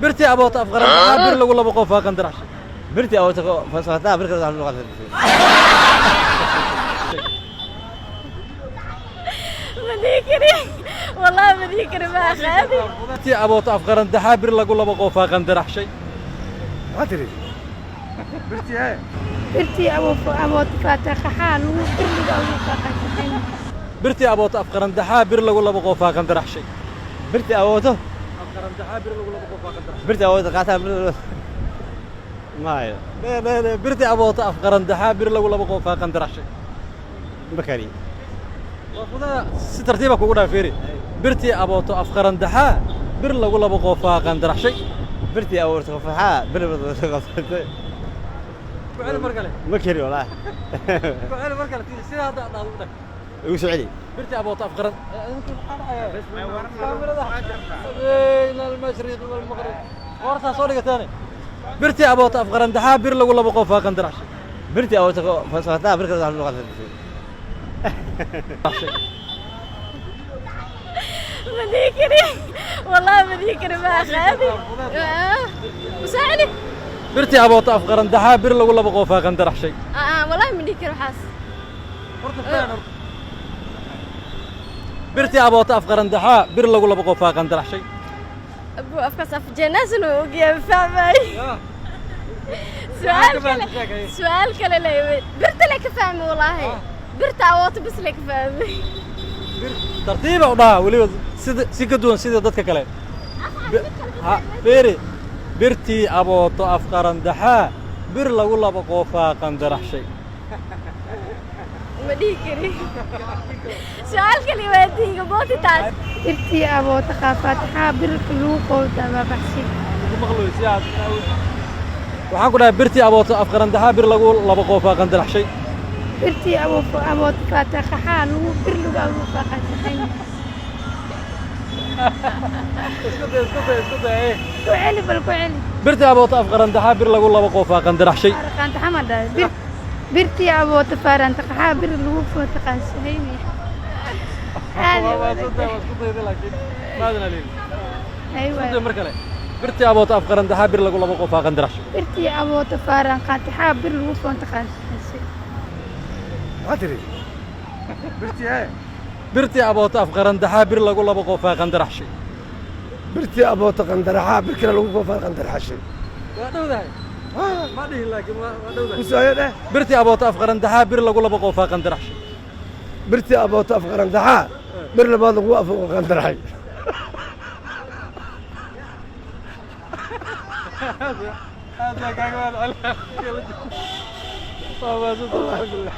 Birtii abooto afqarandaxaa bir lagu labo qoofaa qandaraxshay. Birtii abooto fasaxdaa bir kale lagu qandaraxshay. Ma dhihi kari, wallahi ma dhihi kari, ma aqaani. Birtii abooto afqarandaxaa bir lagu labo qoofaa qandaraxshay. Maxaa tiri? Birtii hee? Birtii abooto faataxaa lagu birliga ugu faaqaysatay. Birtii abooto afqarandaxaa bir lagu labo qoofaa qandaraxshay. Birtii abooto afqarandaxaa bir lagu labo qoofaa qandaraxshay. Birtii abooto qaataa bir maayo. Ne ne ne, birtii abooto afqarandaxaa bir lagu labo qoofaa qandaraxshay. Bakari. Waa fudaa, si tartiiba kugu dhaa, fiiri. Birtii abooto afqarandaxaa bir lagu labo qoofaa qandaraxshay. Birtii abooto faxaa bir lagu Ku celi mar kale. Ma kari wallaahi. Ku celi mar kale, sida hadda aad u dhag. Igu soo celi. Birtii abooto afqaran. بين المشرق والمغرب qoortaa soo dhigateene. Birtii abooto afqarandaxaa bir lagu labo qoofaa qandaraxshay. Birtii abooto fasaxdaa bir kale lagu qandaraxshay. Ma dhihi kari, wallahi ma dhihi kari, ma aqaani. Musaacili. Birtii abooto afqarandaxaa bir lagu labo qoofaa qandaraxshay. Wallahi ma dhihi kari waxaas. Birtii abooto afqarandaxaa bir lagu labo qoofaa qandaraxshay. Abu afkaas af jeenaasna uu ogyahay, ma fahmay. Su'aal kale, su'aal kale le. Birta le ka fahmay, wallahi birta awooto bis le ka fahmay. Tartiiba u dhaha weliba, sida si ka duwan sida dadka kale. Ha fiiri, birtii abooto afqarandaxaa bir lagu labo qoofaa qandaraxshay. Ma dhihi kari, su'aal kale weydiinga booti taas. Birtii abooto faataxaa birka lagu qowdaa baabaxshay. Waxaan ku dhahay, birtii abooto afqarandaxaa bir lagu labo qoofaa qandaraxshay. Birtii abooto faataxaa lagu birliga ugu faaqaysatay. Isku day, isku day, isku day. Ku celi bal, ku celi. Birtii abooto afqarandaxaa bir lagu labo qoofaa qandaraxshay. Qaantaxa ma dhahay bir birtii abooto faaraantaqaxaa bir lagu footaqaashay. Waa isku day, waa isku dayday, laakiin maadan haleelin. Aywa. Isku day mar kale. Birtii abooto afqarandaxaa bir lagu labo qoofaa qandaraxshay. Birtii abooto faaraan qaatixaa bir lagu footaqaashay. Maxaa tiri? Birtii hee? Birtii abooto afqarandaxaa bir lagu labo qoofaa qandaraxshay. Birtii abooto qandaraxaa bir kale lagu koofaa qandaraxashay. Waa dhowdahay, ma dhihin, laakiin waa dhowdahay. Ku soo dheh. Birtii abooto afqarandaxaa bir lagu labo qoofaa qandaraxshay. Birtii abooto afqarandaxaa bir labaad lagu af qandaraxay. Aad baa kaaga mahad celinaya. Waa mahadsantahay, alxamdulillah.